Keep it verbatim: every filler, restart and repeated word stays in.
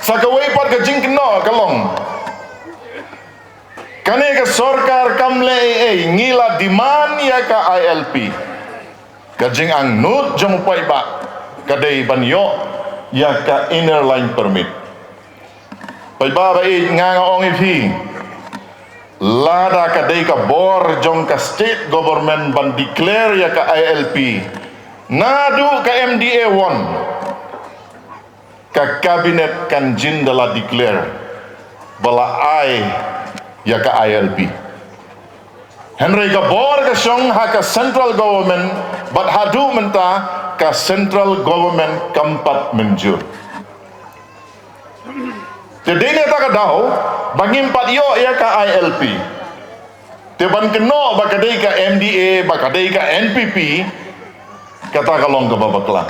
Sa kawei pat ka jingkynnoh ka long, kane ka sorkar kam leh ei ei, ngi la demand ïa ka I L P. Ka jingangnud jong u paidbah ka dei ban ïoh ïa ka Inner Line Permit. Paidbah ba ïeit, nga nga ong ïa phi, lada ka dei ka bor jong ka state government ban declare ïa ka I L P, naduh ka M D A one, ka cabinet kan jin da la declare ba la ai ïa ka I L P. Hynrei ka bor ka shong ha ka central government, bad haduh mynta ka central government kam pat mynjur. Te dei na kata ka daw ba ngim pat ïoh ïa ka I L P. Te ban kynnoh ba ka dei ka M D A, ba ka dei ka N P P, kata ka long kaba bakla.